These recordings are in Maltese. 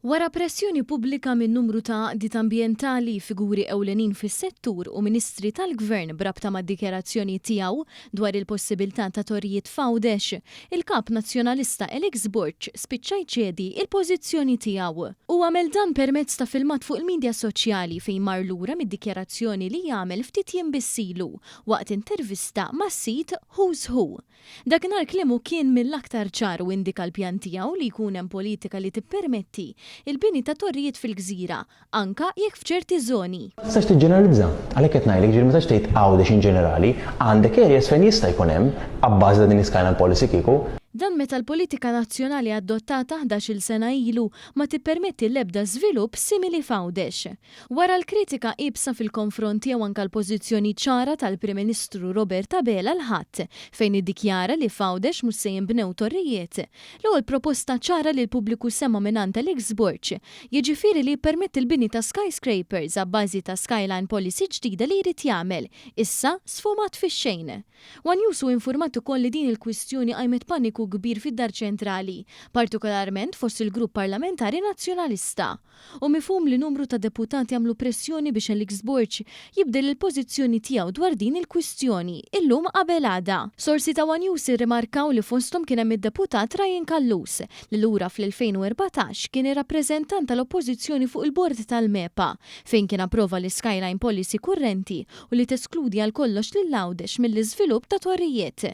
Wara pressjoni pubblika minn numru ta' għaqdiet ambjentali, figuri ewlenin fis-settur u Ministri tal-Gvern b'rabta mad-dikjarazzjoni tiegħu dwar il-possibilità ta' torrijiet f'Għawdex, il-Kap Nazzjonalista Alex Borg spiċċa jċedi l-pożizzjoni tiegħu. Hu għamel dan permezz ta' filmat fuq il-midja soċjali fejn mar lura mid-dikjarazzjoni li għamel ftit jiem biss ilu waqt intervista mas-sit Who's Who. Dakinhar kliemu kien mill-aktar ċar u indika l-pjan tiegħu li jkun hemm politika li tippermetti l-bini ta' torrijiet fil-gżira, anka jekk f'ċerti żoni. Ma tistax tiġġeneralizza. Għalhekk qed ngħidlek, jiġifieri ma tistax tgħid Għawdex in ġenerali, għandek areas fejn jista' jkun hemm, abbażi ta' din l-iskyline policy kieku. Dan meta l-politika nazzjonali adottata 11-il sena ilu ma tippermetti l-ebda żvilupp simili f'Għawdex. Wara l-kritika iebsa fil-konfront tiegħu anke l-pożizzjoni ċara tal-Prim Ministru Robert Abela l-Ħadd, fejn iddikjara li f'Għawdex mhux se jinbnew torrijiet, l-ewwel proposta ċara li l-pubbliku sema' mingħand Alex Borg, jiġifieri li jippermetti l-bini ta' skyscrapers abbażi ta' skyline policy ġdida li jrid jagħmel, issa sfumat fix-xejn. One News hu infurmat ukoll li din il-kwistjoni qajmet paniku kbir fid-Dar Ċentrali, partikolarment fost il-Grupp Parlamentari Nazzjonalista. Hu mifhum li numru ta' deputati għamlu pressjoni biex Alex Borg jibdel il-pożizzjoni tiegħu dwar din il-kwistjoni, illum qabel għada. Sorsi ta' one News irrimarkaw li fosthom kien hemm id-deputat Ryan Callus, li lura fl-2014 kien ir-rappreżentant tal-Oppożizzjoni fuq il-bord tal-MEPA, fejn kien approva l-iskyline policy kurrenti u li teskludi għal kollox lil Għawdex mill-iżvilupp ta' torrijiet.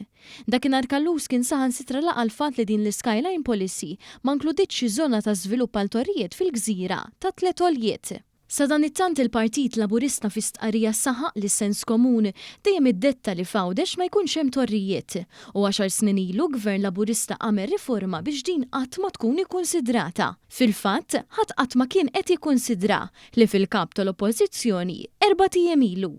Dakinhar Callus kien saħansitra laqa' l-fatt li din l-iskyline policy ma nkludietx xi żona ta' żvilupp għal torrijiet fil-gżira tat-tliet għoljiet. Sadanittant il-Partit Laburista fi stqarrija saħaq li s-sens komun dejjem iddetta li f'Għawdex ma jkunx hemm torrijiet u għaxar snin ilu Gvern Laburista għamel riforma biex din qatt ma tkun ikkunsidrata. Fil-fatt, ħadd qatt ma kien qed jikkunsidra, ħlief il-Kap tal-Oppożizzjoni erbat ijiem ilu.